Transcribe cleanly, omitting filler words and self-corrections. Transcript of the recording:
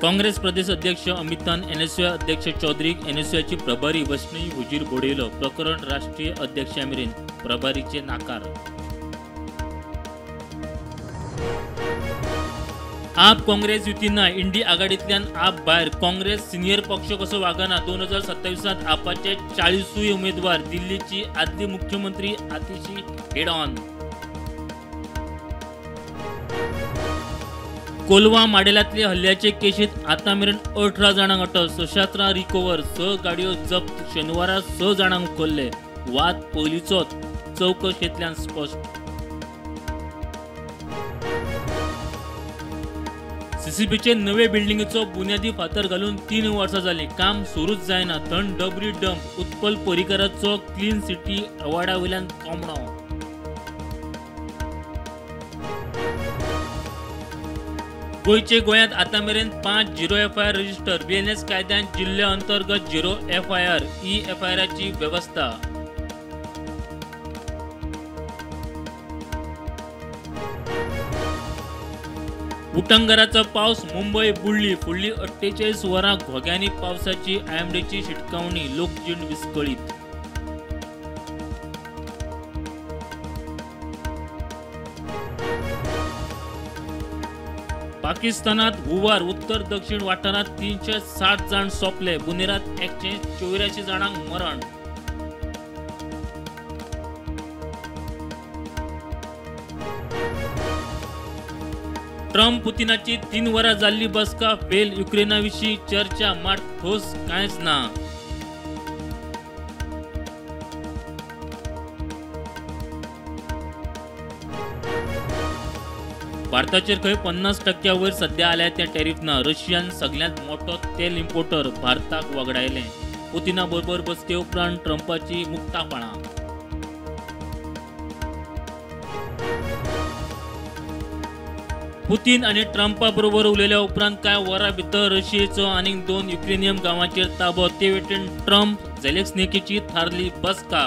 काँग्रेस प्रदेश अध्यक्ष अमितान एनएसयूआय अध्यक्ष चौधरीक एनएसयूआयची प्रभारी वैष्णवी हुजीर बडयलो. प्रकरण राष्ट्रीय अध्यक्षा मेरेन, प्रभारीचे नाकार. आप काँग्रेस युती ना, इंडी आघाडींतल्यान आप भायर. काँग्रेस सिनियर पक्ष कसो वागना. 2027 आपाचे 40 उमेदवार. दिल्लीची आदली मुख्यमंत्री आतिशी हेड ऑन. कोलवा माडेलांतले हल्ल्याचे केशीत आतां मेरेन 18 जाणांक अटक, सशास्त्रां रिकवर, 6 गाडयो जप्त. शेनवारा 6 जाणांक उखल्ले. वाद पयलींचोच, चवकशेंतल्यान स्पश्ट. सीसीबीचे नवे बिल्डिंगेचो बुन्यादी फातर घालून 3 वर्सां जालीं, काम सुरूच जायना. थंड डबरी डंप. उत्पल पर्रीकाराचो क्लीन सिटी अवॉर्डा वयल्यान कोंबणो. गोंयचे गोंयांत आतां मेरेन 5 झिरो एफआयआर रजिस्टर. बीएनएस कायद्यान जिल्ल्या अंतर्गत झिरो एफआयआर, ई एफआयआराची वेवस्था. उटंगराचो पावस, मुंबय बुडली. फुडली 48 वरां घोग्यांनी पावसाची आयएमडीची शिटकावणी. लोकजीण विस्कळीत. पाकिस्तानात हुंवार, उत्तर दक्षिण वाठारांत 360 जाण सोंपले. बुनेरात 184 जाणांक मरण. ट्रम्प पुतिनाची 3 वरां जाल्ली बसका फेल. युक्रेना विशीं चर्चा मात ठोस कांयच ना. भारताचेर खंय 50% वयर सध्या आल्या त्या टॅरिफ ना. रशियान सगळ्यांत मोठो तेल इम्पोर्टर भारताक वगडायलें. पुतिना बरोबर बसके उपरांत ट्रंपाची मुक्तापणां. पुतीन आनी ट्रंपा बरोबर उलयल्या उपरांत कांय वरां भितर रशियेचो आनीक 2 युक्रेनियन गांवांचेर ताबो. ते वटेन ट्रंप झेलेन्स्कीची थारली बसका.